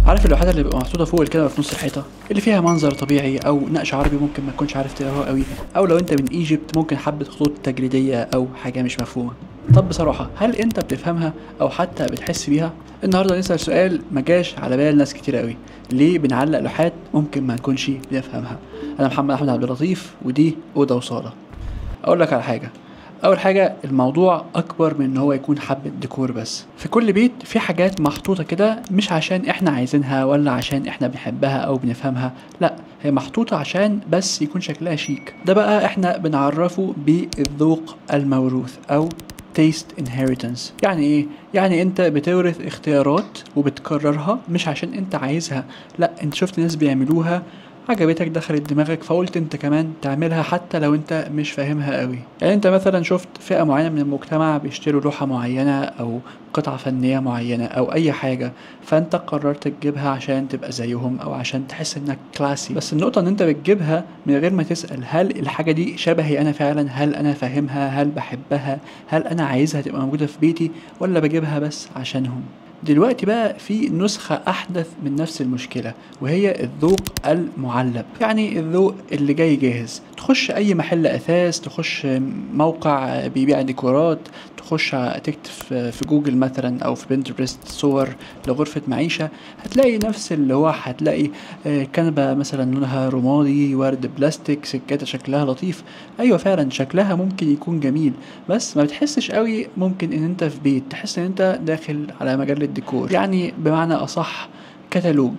عارف اللوحات اللي بيبقى محطوطة فوق الكنبة في نص الحيطة، اللي فيها منظر طبيعي او نقش عربي ممكن ما تكونش عارف تقراه قوي، او لو انت من Egypt ممكن حبه خطوط تجريديه او حاجة مش مفهومه. طب بصراحة هل انت بتفهمها او حتى بتحس بيها؟ النهارده نسال سؤال ما جاش على بال ناس كتير قوي، ليه بنعلق لوحات ممكن ما نكونش بنفهمها؟ انا محمد احمد عبد اللطيف ودي اوضة وصاله. اقول لك على حاجة، اول حاجة الموضوع اكبر من ان هو يكون حبه ديكور بس. في كل بيت في حاجات محطوطة كده مش عشان احنا عايزينها ولا عشان احنا بنحبها او بنفهمها، لا هي محطوطة عشان بس يكون شكلها شيك. ده بقى احنا بنعرفه بالذوق الموروث او taste inheritance. يعني ايه؟ يعني انت بتورث اختيارات وبتكررها مش عشان انت عايزها، لا انت شفت ناس بيعملوها عجبتك دخلت دماغك فقلت انت كمان تعملها حتى لو انت مش فاهمها قوي. يعني انت مثلا شفت فئة معينة من المجتمع بيشتروا لوحة معينة او قطعة فنية معينة او اي حاجة، فانت قررت تجيبها عشان تبقى زيهم او عشان تحس انك classy. بس النقطة ان انت بتجيبها من غير ما تسأل هل الحاجة دي شبهي انا فعلا، هل انا فاهمها، هل بحبها، هل انا عايزها تبقى موجودة في بيتي، ولا بجيبها بس عشانهم. دلوقتي بقى في نسخة أحدث من نفس المشكلة وهي الذوق المعلب، يعني الذوق اللي جاي جاهز. تخش أي محل أثاث، تخش موقع بيبيع ديكورات، تخش تكتب في جوجل مثلا أو في بنترست صور لغرفة معيشة، هتلاقي نفس اللوح، هتلاقي كنبة مثلا لونها رمادي، ورد بلاستيك، سجادة شكلها لطيف. أيوة فعلا شكلها ممكن يكون جميل، بس ما بتحسش قوي ممكن إن أنت في بيت، تحس إن أنت داخل على مجلة ديكور. يعني بمعنى أصح كتالوج.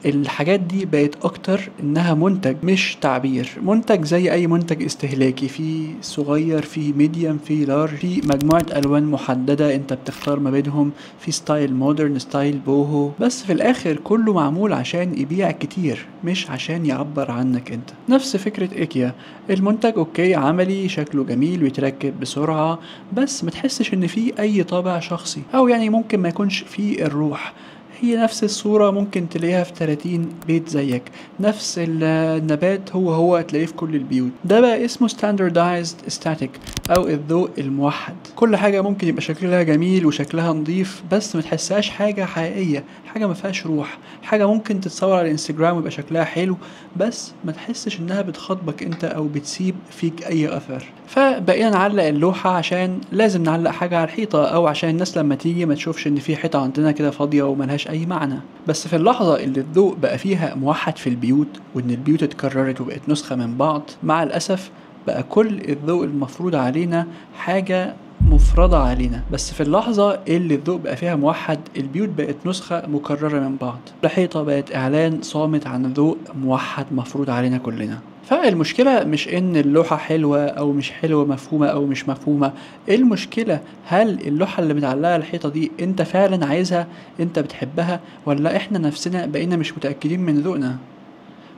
الحاجات دي بقت أكتر إنها منتج مش تعبير، منتج زي أي منتج استهلاكي، في صغير، في medium، في large، في مجموعة ألوان محددة أنت بتختار ما بينهم، في style modern، style boho، بس في الآخر كله معمول عشان يبيع كتير مش عشان يعبر عنك أنت. نفس فكرة إيكيا، المنتج okay عملي، شكله جميل، بيتركب بسرعة، بس ما تحسش إن فيه أي طابع شخصي، أو يعني ممكن ما يكونش فيه الروح. هي نفس الصورة ممكن تلاقيها في 30 بيت زيك، نفس النبات هو هو تلاقيه في كل البيوت. ده بقى اسمه standardized aesthetic أو الذوق الموحد. كل حاجة ممكن يبقى شكلها جميل وشكلها نظيف، بس ما تحسهاش حاجة حقيقية، حاجة ما فيهاش روح، حاجة ممكن تتصور على الانستجرام ويبقى شكلها حلو، بس ما تحسش انها بتخاطبك انت او بتسيب فيك اي اثر. فبقينا نعلق اللوحة عشان لازم نعلق حاجة على الحيطة، او عشان الناس لما تيجي ما تشوفش ان في حيطة عندنا كده فاضية وملهاش اي معنى. بس في اللحظة اللي الذوق بقى فيها موحد في البيوت، وان البيوت اتكررت وبقت نسخة من بعض، مع الأسف بقى كل الذوق المفروض علينا حاجة مفرضة علينا. بس في اللحظة اللي الذوق بقى فيها موحد، البيوت بقت نسخة مكررة من بعض، الحيطة بقت إعلان صامت عن ذوق موحد مفروض علينا كلنا. فالمشكلة مش إن اللوحة حلوة أو مش حلوة، مفهومة أو مش مفهومة، المشكلة هل اللوحة اللي متعلقة على الحيطة دي أنت فعلا عايزها، أنت بتحبها، ولا إحنا نفسنا بقينا مش متأكدين من ذوقنا،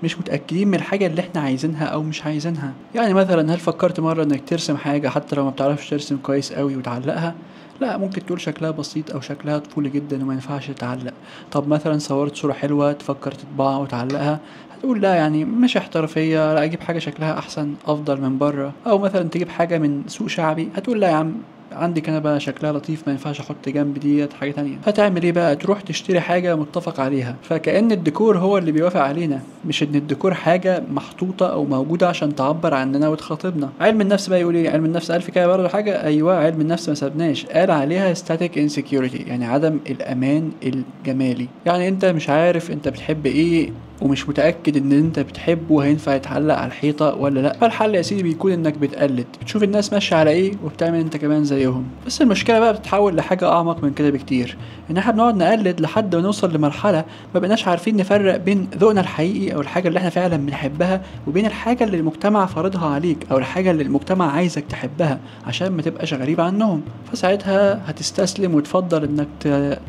مش متأكدين من الحاجة اللي احنا عايزينها او مش عايزينها. يعني مثلا هل فكرت مرة انك ترسم حاجة حتى لو ما بتعرفش ترسم كويس قوي وتعلقها؟ لا، ممكن تقول شكلها بسيط او شكلها طفولي جدا وما ينفعش تتعلق. طب مثلا صورت صورة حلوة تفكر تطبعها وتعلقها، هتقول لا يعني مش احترافية، لا اجيب حاجة شكلها احسن افضل من بره. او مثلا تجيب حاجة من سوق شعبي، هتقول لا يا عم عندي كنبة شكلها لطيف ما ينفعش احط جنب ديت حاجة تانية. هتعمل ايه بقى؟ تروح تشتري حاجة متفق عليها. فكأن الديكور هو اللي بيوافق علينا، مش ان الديكور حاجة محطوطة او موجودة عشان تعبر عننا وتخاطبنا. علم النفس بقى يقول ايه؟ علم النفس قال في كده برضه حاجة، ايوه علم النفس ما سابناش، قال عليها aesthetic insecurity، يعني عدم الامان الجمالي. يعني انت مش عارف انت بتحب ايه ومش متأكد ان انت بتحبه هينفع يتعلق على الحيطة ولا لا. فالحل يا سيدي بيكون انك بتقلد، بتشوف الناس ماشية على ايه وبتعمل انت كمان زيهم. بس المشكلة بقى بتتحول لحاجة اعمق من كده بكتير، ان احنا بنقعد نقلد لحد ما نوصل لمرحلة ما بقناش عارفين نفرق بين ذوقنا الحقيقي او الحاجة اللي احنا فعلا بنحبها وبين الحاجة اللي المجتمع فرضها عليك او الحاجة اللي المجتمع عايزك تحبها عشان ما تبقاش غريب عنهم. فساعتها هتستسلم وتفضل انك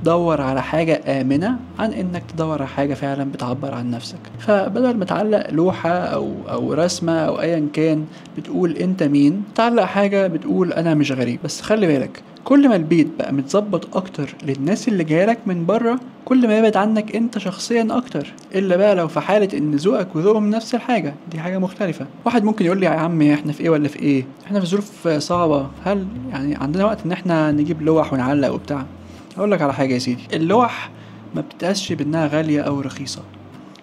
تدور على حاجة آمنة عن انك تدور على حاجة فعلا بتعبر عن نفسك. فبدل ما تعلق لوحة أو رسمة أو أيا كان بتقول أنت مين، تعلق حاجة بتقول أنا مش غريب. بس خلي بالك، كل ما البيت بقى متظبط أكتر للناس اللي جايلك من بره، كل ما يبعد عنك أنت شخصيا أكتر. إلا بقى لو في حالة إن ذوقك وذوقهم نفس الحاجة، دي حاجة مختلفة. واحد ممكن يقول لي يا عم إحنا في إيه ولا في إيه، إحنا في ظروف صعبة، هل يعني عندنا وقت إن إحنا نجيب لوح ونعلق وبتاع؟ أقول لك على حاجة يا سيدي، اللوح ما بتتقاسش بانها غالية او رخيصة.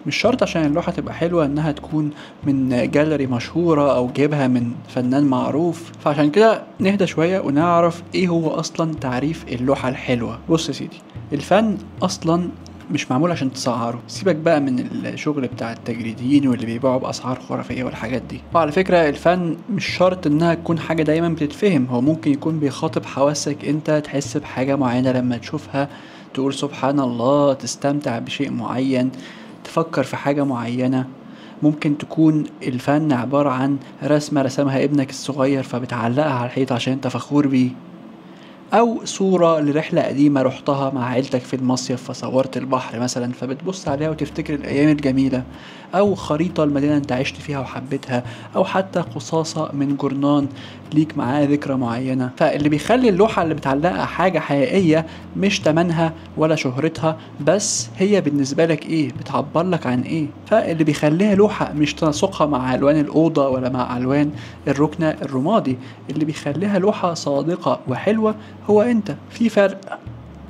مش شرط عشان اللوحة تبقى حلوة انها تكون من جاليري مشهورة او جيبها من فنان معروف. فعشان كده نهدى شوية ونعرف ايه هو اصلا تعريف اللوحة الحلوة. بص يا سيدي، الفن اصلا مش معمول عشان تسعره، سيبك بقى من الشغل بتاع التجريديين واللي بيبيعوا باسعار خرافية والحاجات دي. وعلى فكرة الفن مش شرط انها تكون حاجة دايما بتتفهم، هو ممكن يكون بيخاطب حواسك، انت تحس بحاجة معينة لما تشوفها تقول سبحان الله، تستمتع بشيء معين، تفكر في حاجة معينة. ممكن تكون الفن عبارة عن رسمه رسمها ابنك الصغير فبتعلقها على الحيط عشان انت فخور بيه، او صورة لرحلة قديمة رحتها مع عيلتك في المصيف فصورت البحر مثلا فبتبص عليها وتفتكر الايام الجميلة، او خريطة المدينة انت عشت فيها وحبيتها، او حتى قصاصة من جرنان ليك معاه ذكرى معينة. فاللي بيخلي اللوحة اللي متعلقة حاجة حقيقية مش تمنها ولا شهرتها، بس هي بالنسبة لك ايه، بتعبر لك عن ايه. فاللي بيخليها لوحة مش تناسقها مع الوان الأوضة ولا مع الوان الركنة الرمادي، اللي بيخليها لوحة صادقة وحلوة هو انت. في فرق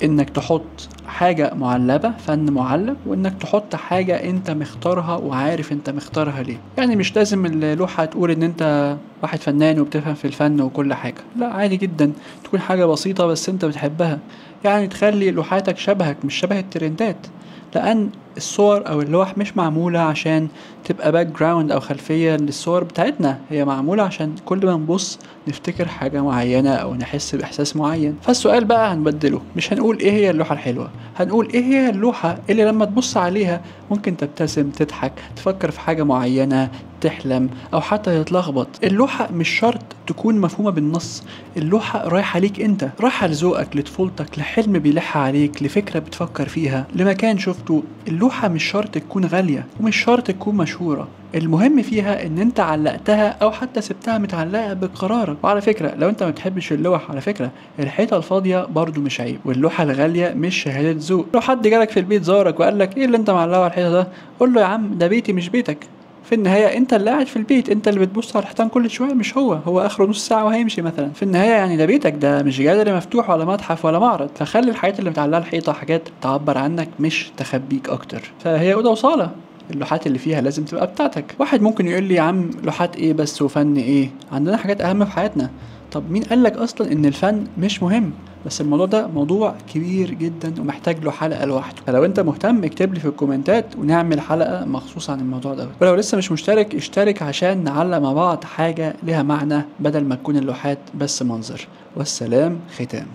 انك تحط حاجة معلبة، فن معلب، وانك تحط حاجة انت مختارها وعارف انت مختارها ليه. يعني مش لازم اللوحة تقول ان انت واحد فنان وبتفهم في الفن وكل حاجة، لا عادي جدا تكون حاجة بسيطة بس انت بتحبها. يعني تخلي لوحاتك شبهك مش شبه الترندات، لان الصور او اللوح مش معمولة عشان تبقى background او خلفية للصور بتاعتنا، هي معمولة عشان كل ما نبص نفتكر حاجة معينة او نحس باحساس معين. فالسؤال بقى هنبدله، مش هنقول ايه هي اللوحة الحلوة، هنقول ايه هي اللوحة اللي لما تبص عليها ممكن تبتسم، تضحك، تفكر في حاجة معينة، تحلم، او حتى تتلخبط. اللوحة مش شرط تكون مفهومة بالنص، اللوحة رايحة ليك انت، رايحة لذوقك، لطفولتك، لحلم بيلح عليك، لفكرة بتفكر فيها، لمكان شفته. اللوحة مش شرط تكون غالية ومش شرط تكون مشهورة، المهم فيها ان انت علقتها او حتى سبتها متعلقة بقرارك. وعلى فكرة لو انت ما بتحبش اللوح، على فكرة الحيطة الفاضية برضو مش عيب، واللوحة الغالية مش شهادة ذوق. لو حد جالك في البيت زارك وقال لك ايه اللي انت معلقه على الحيطة ده، قول له يا عم ده بيتي مش بيتك. في النهاية انت اللي قاعد في البيت، انت اللي بتبص على الحيطان كل شوية، مش هو، هو اخره نص ساعة وهيمشي مثلا. في النهاية يعني ده بيتك، ده مش جاليري مفتوح ولا متحف ولا معرض. فخلي الحاجات اللي متعلقة الحيطة حاجات تعبر عنك مش تخبيك اكتر. فهي أوضة وصالة، اللوحات اللي فيها لازم تبقى بتاعتك. واحد ممكن يقول لي يا عم لوحات ايه بس وفن ايه، عندنا حاجات اهم في حياتنا. طب مين قالك اصلا ان الفن مش مهم؟ بس الموضوع ده موضوع كبير جدا ومحتاج له حلقة لوحده، فلو انت مهتم اكتب لي في الكومنتات ونعمل حلقة مخصوص عن الموضوع ده. ولو لسه مش مشترك اشترك عشان نعلق مع بعض حاجة لها معنى بدل ما تكون اللوحات بس منظر. والسلام ختام.